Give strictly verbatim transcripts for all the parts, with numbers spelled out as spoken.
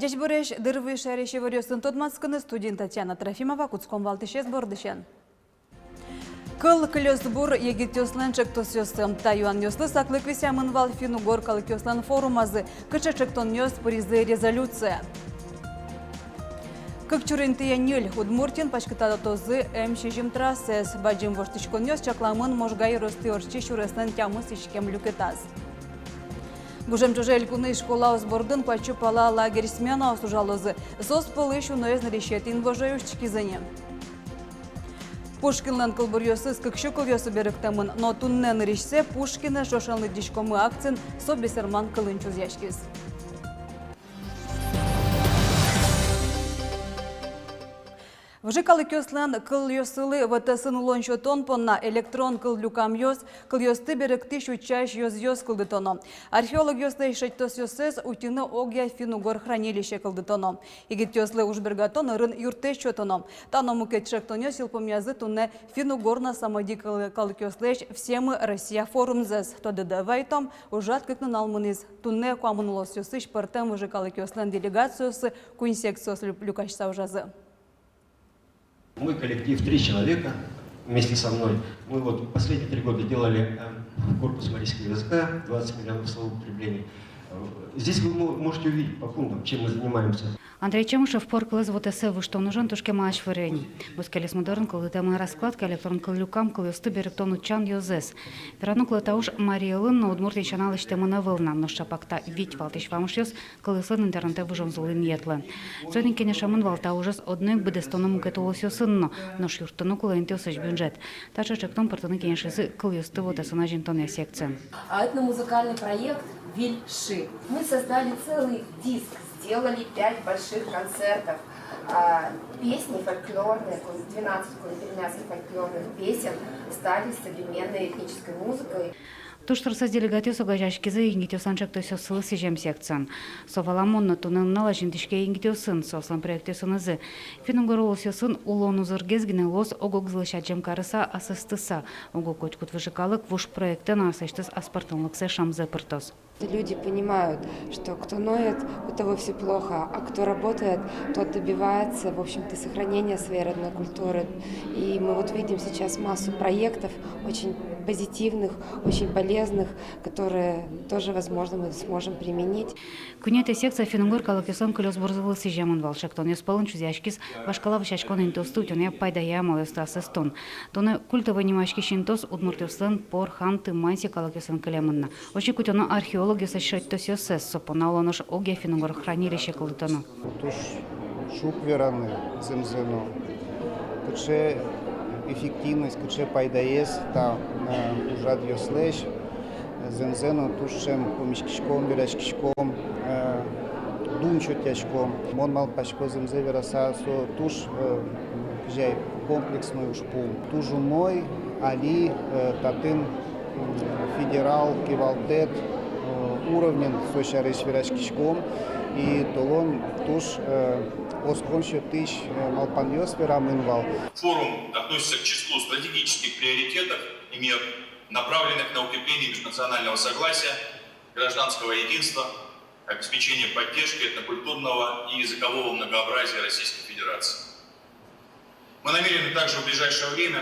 Ӟечбуресь! Дыр вуиз шаерысь иворъёсын тодматскыны. Студиын Татьяна Трофимова. Кутском валтӥсез бордысен. Кыл, кылёсбур, егитъёслэн ӵектосъёссы. Та юанъёслы саклык висъямын вал финн-угор калыкъёслэн форумазы. Кыӵе ӵектонъёс пыризы резолюцие? Кык чурын интые ньыль. Удмуртиын паськытатозы М сизьым трассаез. Бадӟым воштӥськонъёс чакламын Можга ёросты ортчись сюреслэн тямыс иськем люкетаз. Гужем ӵоже элькунысь школаос бордын куать сю пала лагерь сменаос ужалозы. Соос пӧлысь уноез нырысетӥ инвожое усьтӥськизы ни. Пушкинлэн кылбуръёсыз кык сю кылъёсы берыктэмын, но туннэ нырысьсэ «Пушкинэз ӵошен лыдӟиськомы» акциын со бесерман кылын чузъяськиз. Выжыкалыкъёслэн кылъёссылы вотэсын улон сётон понна электрон кыллюкамъёс, кылъёсты берыктӥсь-утчась ёзъёс кылдытоно. Археологъёслэсь шедьтосъёссэс утьыны огъя финн-угор хранилище кылдытоно. Егитъёслы уж бергатон ӧрын юрттэт сётоно. Та но мукет ӵектонъёс йылпумъязы туннэ финн-угор но самоди кал-, калыкъёслэсь «Все мы — Россия» форумзэс. Тодады вайтом, ужрад кык нунал мынӥз. Туннэ куамын улосъёсысь пӧртэм выжыкалыкъёслэн делегациоссы куинь секциос лю-, люкаськыса ужазы. Мой коллектив, три человека вместе со мной. Мы вот последние три года делали, э, корпус марийского языка, двадцать миллионов словоупотреблений. Э, здесь вы мо-, можете увидеть по пунктам, чем мы занимаемся. Андрей Чемышев пор кылэз вотэсэ выжтон ужен туж кема азьвыл ини. Бускелесмы дорын кылдытэмын раскладка электрон кыллюкам кылъёсты берыктон-утчан ёзэз. Верано кулэ, та уж Марий Элын но Удмуртиын сяна лэсьтэмын ӧвӧл на, нош ӵапак та вить валтӥсь вамышъёс кылъёслэн интернетэ выжонзылы инъетлэ. Соин ик кенешамын вал та ужез одно ик быдэстоно мукет улосъёсын но, нош юрттыны кулэ интыосысь бюджет. Таӵе ӵектон пыртыны кенешизы кылъёсты вотэсын азинтонъя секциын. А, этномузыкальный проект «Виль Ши». Мы создали целый диск, сделали пять больших концертов. А, песни фольклорные, кроме, двенадцать кроме пермяцких фольклорных песен стали современной этнической музыкой. Туж тросэз делегатъёс огазеяськизы егитъёслэн ӵектосъёссылы сӥзем секциын. Со валамон но туннэ нунал азинтӥське егитъёсын, соослэн проектъёсынызы. Финн-угор улосъёсын улон узыргес гинэ луоз ог-огзылэсь адӟем карыса, асэстыса. Уго котькуд выжыкалык вуж проектэн аслэсьтыз аспӧртэмлыксэ, шӧмзэ пыртоз. Люди понимают, что кто ноет, у того всё плохо, а кто работает, тот добивается, в общем-то, сохранения своей родной культуры. И мы вот видим сейчас массу проектов, очень позитивных, очень полезных, которые тоже, возможно, мы сможем применить. Куинетӥ секция финн-угор калыкъёслэн кылёсбурзылы сӥземын вал. Ӵектонъёс пӧлын чузъяськиз вашкала вӧсяськон интыосты утёнъя пайдаё амалъёсты асэстон. Туннэ культовой нимаськись интыос удмуртъёслэн, пор, ханты, манси калыкъёслэн кылемын на. Озьы ик утёно археологъёслэсь шедьтосъёссэс, со понна улонысь огъя финн-угор хранилище кылдытоно. Туж шуг вераны, зэмзэ но, кыӵе эффективность, кыӵе пайдаез та, э, ужрадъёслэсь, зэмзэ но, туж ӵем пумиськиськом, вераськиськом, э, дун сётъяськом. Мон малпасько, зэмзэ вераса, со туж, э, кызьы ай, комплексной ужпум. Туж умой али, э, татын, м, федерал кивалтэт, э, уровнен со сярысь вераськиськом, и толон туж, э, оскон сётӥсь, э, малпанъёс верамын вал. Форум относится к числу стратегических приоритетов и мер, направленных на укрепление межнационального согласия, гражданского единства, обеспечение поддержки этнокультурного и языкового многообразия Российской Федерации. Мы намерены также в ближайшее время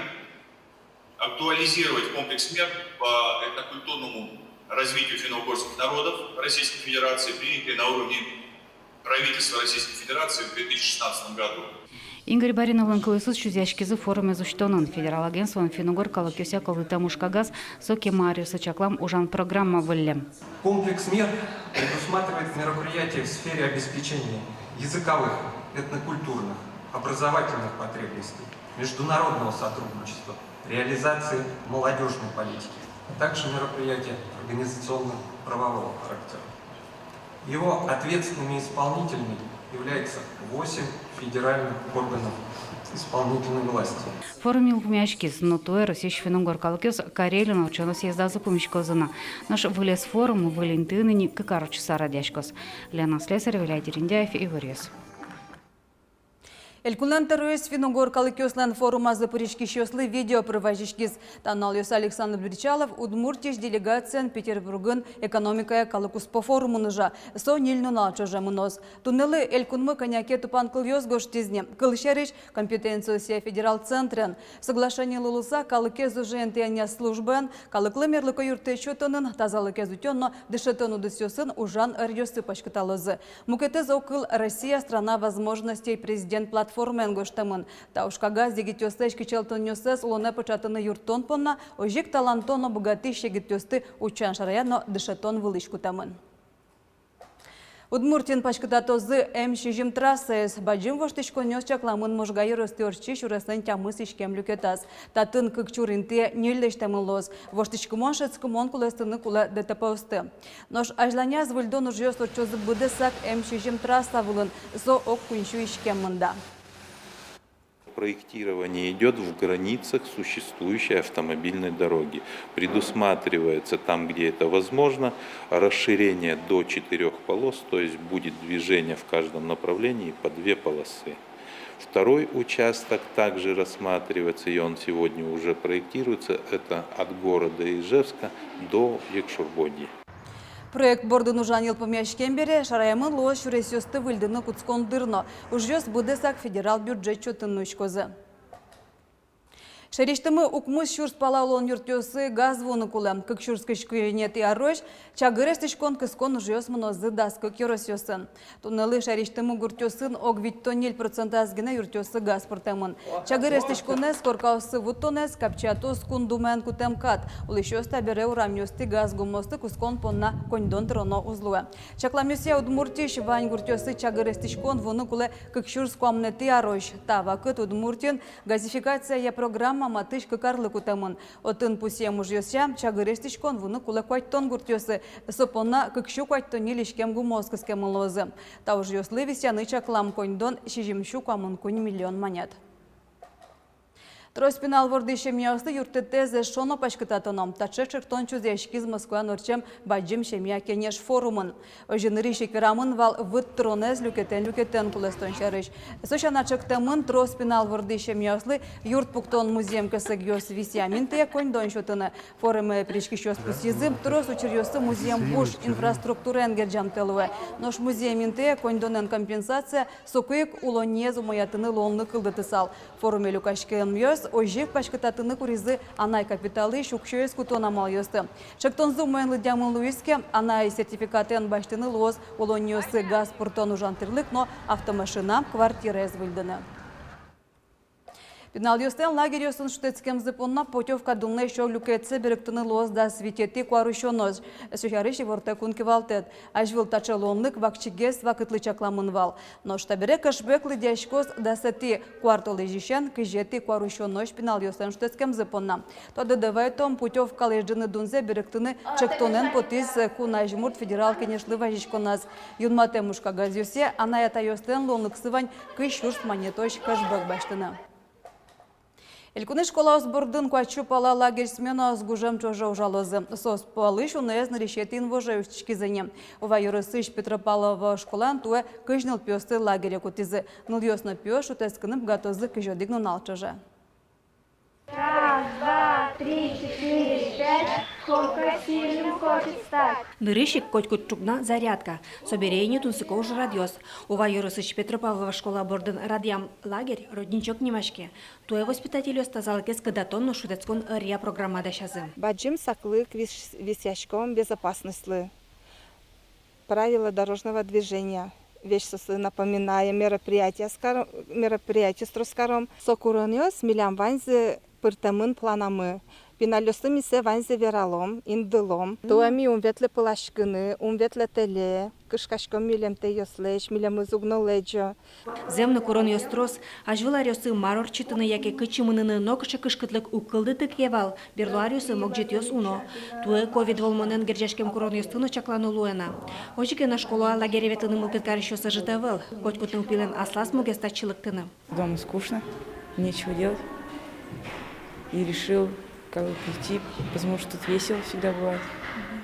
актуализировать комплекс мер по этнокультурному развитию финно-угорских народов Российской Федерации, принятый на уровне правительства Российской Федерации в две тысячи шестнадцатом году. Игорь Бариновлэн кылъёсыз чузъяськизы форумез усьтонын. Федерал агентствоын финн-угор калыкъёсъя кылдытэм ужкагаз, со кема аръёсы чаклам ужан программа выллем. Комплекс мер предусматривает мероприятия в сфере обеспечения языковых, этнокультурных, образовательных потребностей, международного сотрудничества, реализации молодёжной политики, а также мероприятия организационно-правового характера. Его ответственными исполнителями Является восемь федеральных органов исполнительной власти. Форум йылпумъяськиз, но туэ Россиысь финн-угор калыкъёс Карелиын ортчоно съездазы пумиськозы на. Нош вылез форум выль интыын ини кык ар ортчыса радъяськоз. Лена Слесарева, Илья Дерендяев, «Иворъёс». Элькунлэн тӧроез финн-угор калыкъёслэн форумазы пыриськисьёслы видео пыр вазиськиз. Та нуналъёсы Александр Бречалов Удмуртиысь делегациен Петербургын экономикая калыккуспо форумын ужа. Со ньыль нунал ӵоже мыноз. Туннэлы элькунмы кӧня ке тупанкылъёс гожтӥз ни. Кылсярысь, компетенциосъя федерал центрен. Соглашение луыса, калыкез уже интыянъя службаен, калыклы мерлыко юрттэт сётонын, тазалыкез утён но дышетон удысъёсын ужан ӧръёсты паськыталозы. Мукетыз огкыл «Россия — страна возможностей» президент платформаен гожтэмын. Та ужкагаз егитъёслэсь кичӧлтонъёссэс улонэ пыӵатыны юрттон понна, озьы ик талантон но быгатӥсь егитъёсты утчан шараян но дышетон вылысь кутэмын. Удмуртиын паськытатозы М сизьым трассаез. Бадӟым воштӥськонъёс чакламын Можга ёросты ортчись сюреслэн тямыс иськем люкетаз. Татын кык чур интые ньыль лэсьтэмын луоз. Воштӥськымон, шӧдскымон кулэстыны кулэ ДТП-осты. Нош азьланяз выльдон ужъёс ортчозы быдэсак М сизьым трасса вылын, со ог куинь сю иськем мында. Проектирование идёт в границах существующей автомобильной дороги. Предусматривается там, где это возможно, расширение до четырёх полос, то есть будет движение в каждом направлении по две полосы. Второй участок также рассматривается, и он сегодня уже проектируется, это от города Ижевска до Якшур-Бӧдьи. Проект бордын ужан йылпумъяськем бере, шараямын луоз сюресъёсты выльдыны кутскон дыр но. Ужъёс быдэсак федерал бюджет чотын нуиськозы. Шаерысьтымы укмыс сюрс пала улон юртъёсы газ вуыны кулэ. Кык сюрс кызь куинетӥ арозь чагыр эстӥськон кыскон ужъёс мынозы дас кык ёросъёсын. Туннэлы шаерысьтымы гуртъёсын ог витьтон ньыль процентаз гинэ юртъёсы газ пыртэмын. Чагыр эстӥськонэз, коркаоссы вуттонэз капчиятоз Кун Думаен кутэм кат. Улӥсьёс табере урамъёстӥ газ гумыосты кыскон понна коньдон тыроно уз луэ. Чакламъёсъя, Удмуртиысь вань гуртъёсы чагыр эстӥськон вуыны кулэ кык сюрс куамынэтӥ арозь. Та вакыт Удмуртиын газификацияя программа матысь кык арлы кутэмын. Отын пусъем ужъёсъя, чагыр эстӥськон вуыны кулэ куатьтон гуртъёсы, со понна кык сю куатьтон ньыль иськем гумыос кыскемын луозы. Та ужъёслы висъяны чаклам коньдон сизьым сю куамын куинь миллион манет. Трос пинал вордӥсь семьяослы юрттэтэз эшшо но паськытатоно. Таӵе ӵектон чузъяськиз Москваын ортчем «Бадӟым семья» кенеш форумын. Озьы нырысь ик верамын вал выт тыронэз люкетэн-люкетэн кулэстон сярысь. Со сяна ӵектэмын трос пинал вордӥсь семьяослы юрт пуктон музъем кесэгъёс висъям интые коньдон сётыны. Форуме пыриськисьёс пусйизы, трос учыръёсы музъем буш инфраструктураен герӟамтэ луэ. Нош музъем интые коньдонэн компенсация, соку ик улонниез умоятыны луонлык кылдытысал. Форуме люкаськемъёс озьы ик паськытатыны куризы анай капиталысь уксёез кутон амалъёсты. Ӵектонзы умоен лыдъямын луиз ке, анай сертификатэн басьтыны луоз улонниосы газ пыртон ужан тӥрлык но автомашина, квартираез выльдыны. Пиналъёслэн лагерьёсын шутэтскемзы понна путёвка дунлэсь ог люкетсэ берыктыны луоз дас витетӥ куарусёнозь. Со сярысь ивортэ кун кивалтэт. Азьвыл таӵе луонлык вакчигес вакытлы чакламын вал. Нош табере кэшбэк лыдъяськоз дасэтӥ куартолэзьысен кызетӥ куарусёнозь пиналъёслэн шутэтскемзы понна. Тодады вайытом, путёвкалэсь ӝыны дунзэ берыктыны ӵектонэн потӥз Кун Азьмурт федерал кенешлы вазиськоназ. Юнматэм ужкагазъёсъя анай-атайёслэн луонлыксы вань кызь сюрс манетозь кэшбэк басьтыны. Элькунысь школаос бордын куать сю пала лагерь сменаос гужем ӵоже ужалозы. Соос пӧлысь уноез нырысетӥ инвожое усьтӥськиз ини. Ува ёросысь Петропавлово школаын туэ кызь нылпиосты лагере кутӥзы. Нылъёс но пиос шутэтскыны быгатозы кызь одӥг нунал ӵоже. Раз, два, три, четыре, пять. Сколько сильным хочет стать. Нырысь ик котькуд ӵукна зарядка. Собере ини тунсыко ужрадъёс. Ува ёросысь Петропавлово школа бордын радъям лагерь «Родничок» нимаське. Туэ воспитательёс тазалыкез кыдатон но шутэтскон ӧръя программа дасязы. Бадӟым саклык вис-, висъяськом безопасностьлы. Правила дорожного движения. Весь соослы напоминаем, мероприятиос кар-, мероприятиос трос каром. Со куронъёс милям ваньзы пыртэмын планамы. Пиналъёслы ми сое ваньзэ вералом, индылом. Туэ ми ум ветлэ пыласькыны, ум ветлэ тэле, кышкаськом милемтэйёслэсь, милемыз уг но лэзё. Зэм но, куронъёс трос. Азьвыл аръёсы мар ортчытыны яке кытчы мыныны нокыӵе кышкытлык уг кылдыты ке вал, берло аръёсы могӟетъёс уно. Туэ ковид вӧлмонэн герӟаськем куронъёсты но чаклано луэ на. Озьы ке но, школа лагере ветлыны мылкыд карисьёс ӧжыт ӧвӧл. Котькуд нылпилэн аслаз мугез татчы лыктыны. Дома скучно, нечего делать. И решил, как бы, прийти, потому что тут весело всегда бывает.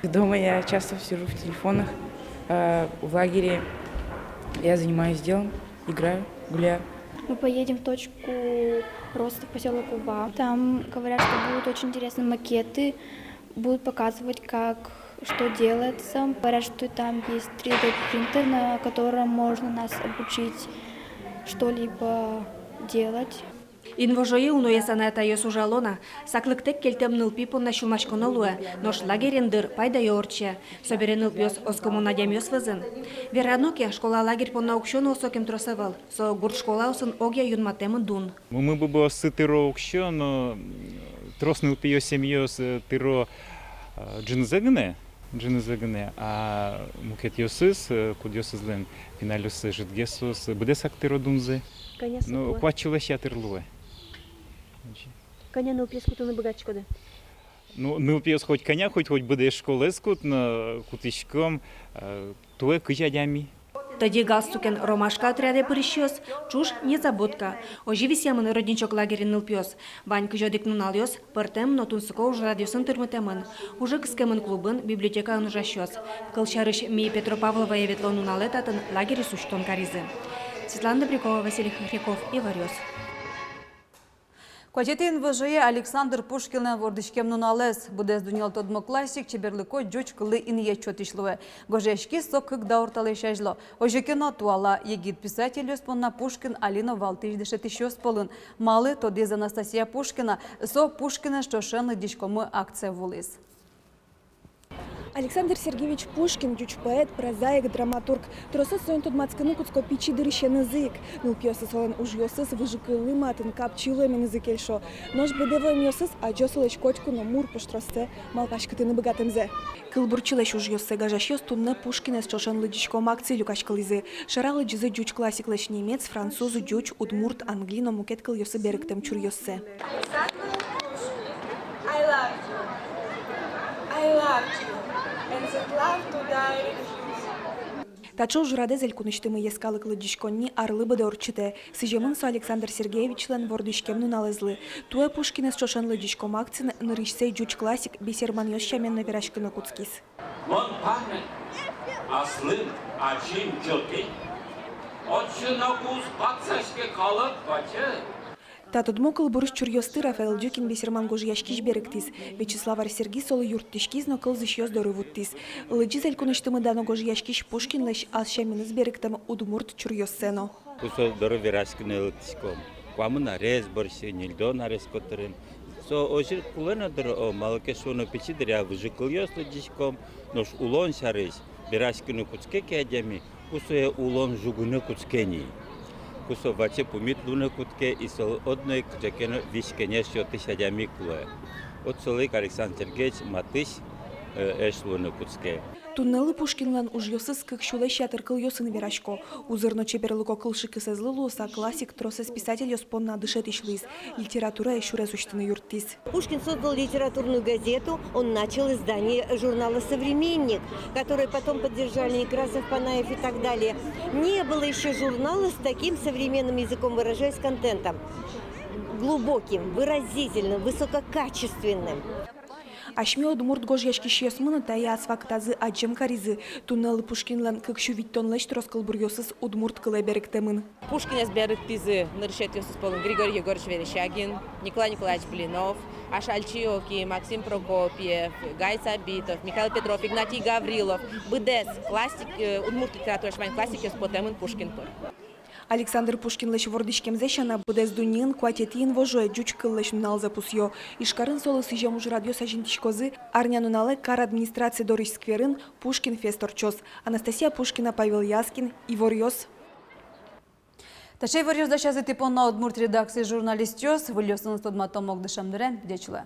Дома я часто сижу в телефонах, а в лагере я занимаюсь делом, играю, гуляю. Мы поедем в точку роста в посёлок Ува. Там говорят, что будут очень интересные макеты, будут показывать, как что делается. Говорят, что там есть три дэ принтер, на котором можно нас обучить что-либо делать. Инвожое уноез анай-атайёс ужало на. Саклыктэк кельтэм нылпи понна сюлмаськоно луэ, нош лагерен дыр пайдаё ортче. Собере нылпиос оскымон адямиос вӧзын. Верано ке, школа лагерь понна уксё но сокем трос ӧвӧл. Со гурт школаосын огъя юнматэмын дун. Мумы-бубыоссы тыро уксё, но, м, трос нылпиё семьяос, э, тыро, э, ӝынызэ гинэ, ӝынызэ гинэ, а мукетъёсыз, э, кудъёсызлэн пиналъёссы ӧжытгес, соос быдэсак тыро дунзэ. Кӧня со? Ну, куать сюлэсь ятыр луэ. Кӧня нылпиез кутыны быгатӥськоды? Ну, нылпиез хоть кӧня, хоть, хоть быдэс школаез кут, но кутӥськом, э, туэ кызь адями. Тӧдьы галстукен «Ромашка» отряде пырисьёс чуж «Незабудка». Озьы висъямын «Родничок» лагерьын нылпиос. Вань кызь одӥг нуналъёс пӧртэм но тунсыко ужрадъёсын тырмытэмын. Уже кыскемын клубын, библиотекаын ужасьёс. Кылсярысь, ми Петропавловое ветлон нуналэ татын лагерьысь усьтон каризы. Светлана Добрякова, Василий Хохряков, «Иворъёс». Куатетӥ инвожое Александр Пушкинлэн вордӥськем нуналэз. Быдэс дуннелы тодмо классик чеберлыко ӟуч кыллы инъет сётӥсь луэ. Гожъяськиз со кык даур талэсь азьло. Озьы ке но, туала егит писательёс понна Пушкин али но валтӥсь дышетӥсьёс пӧлын. Малы, тодӥз Анастасия Пушкина. Со «Пушкинэз ӵошен лыдӟиськомы» акцие вуылӥз. Александр Сергеевич Пушкин — ӟуч поэт, прозаик, драматург. Тросэз соин тодматскыны кутско пичи дырысенызы ик. Нылпиослы солэн ужъёсыз выжыкыллы матын, капчи луэменызы кельшо. Нош быдэ вуэмъёсыз адӟо солэсь котьку но мур пуштроссэ, малпаськытыны быгатэмзэ. Кылбурчилэсь ужъёссэ гажасьёс туннэ «Пушкинэз ӵошен лыдӟиськом» акцие люкаськылӥзы. Шара лыдӟизы ӟуч классиклэсь немец, француз, ӟуч, удмурт, англи но мукет кылъёсы берыктэм чуръёссэ. Alexander Pushkin, I love you. I love you. And that love to die refuses. Таӵе ужрадэз элькунысьтымы йӧскалык лыдӟиськонни арлы быдэ ортчытэ. Сӥземын со Александр Сергеевичлэн вордӥськем нуналэзлы. Туэ «Пушкинэз ӵошен лыдӟиськом» акциын нырысьсэ ӟуч классик бесерманъёс сямен но вераськыны кутскиз. Мон память аслым ачим ӵоты, отчы но куз паксяське калык ваче. Та тодмо кылбурысь чуръёсты Рафаэль Дюкин бесерман гожъяськись берыктӥз. Вячеслав Ар-Серги солы юрттӥськиз но кылзӥсьёс доры вуттӥз. Лыдӟиз элькунысьтымы дано гожъяськись Пушкинлэсь ас сяменыз берыктэм удмурт чуръёссэ но. Ку со доры вераськыны лыктӥськом куамын арес бӧрсьы, ньыльдон арес котырын. Со озьы кулэ но дыр, о, малы ке шуоно, пичи дыръя выжыкылъёс лыдӟиськом, нош улон сярысь вераськыны кутске ке адями, ку сое улон жугыны кутске ни, ку со ваче пумит луыны кутске, и солы одно ик кыӵе ке но визь-кенеш сётӥсь адями кулэ. Вот солы ик Александр Сергеевич матысь, э, эш луыны кутске. Туннэлы Пушкинлэн ужъёсыз кык сюлэсь ятыр кылъёсын верасько. Узыр но чеберлыко кылшыкысэзлы луыса, классик тросэз писательёс понна дышетӥсь луиз, литературае сюрес усьтыны юрттӥз. Пушкин создал литературную газету, он начал издание журнала «Современник», который потом поддержали Некрасов, Панаев и так далее. Не было ещё журнала с таким современным языком, выражаясь, контентом. Глубоким, выразительным, высококачественным. Асьме удмурт гожъяськисьёсмы но таяз вакытазы адӟем каризы. Туннэлы Пушкинлэн кык сю витьтонлэсь трос кылбуръёсыз удмурт кылэ берыктэмын. Пушкинэз берыктӥзы нырысетӥосыз пӧлын Григорий Егорович Верещагин, Николай Николаевич Блинов, Ашальчи Оки, Максим Прокопьев, Гай Сабитов, Михаил Петров, Игнатий Гаврилов. Быдэс классик, э, удмурт литератураысь вань классикъёс потэмын Пушкин пыр. Александр Пушкинлэсь вордӥськемзэ сяна, быдэс дуннеын куатетӥ инвожое ӟуч кыллэсь нуналзэ пусъё. Ижкарын солы сӥзем ужрадъёс азинтӥськозы. Арнянуналэ кар администрация дорысь скверын «Пушкин фест» ортчоз. Анастасия Пушкина, Павел Яскин, «Иворъёс». Таӵе иворъёс дасязы тӥ понна удмурт редакциысь журналистъёс. Выльёсыныз тодматом ук дышем дыре. Ӟеч улэ.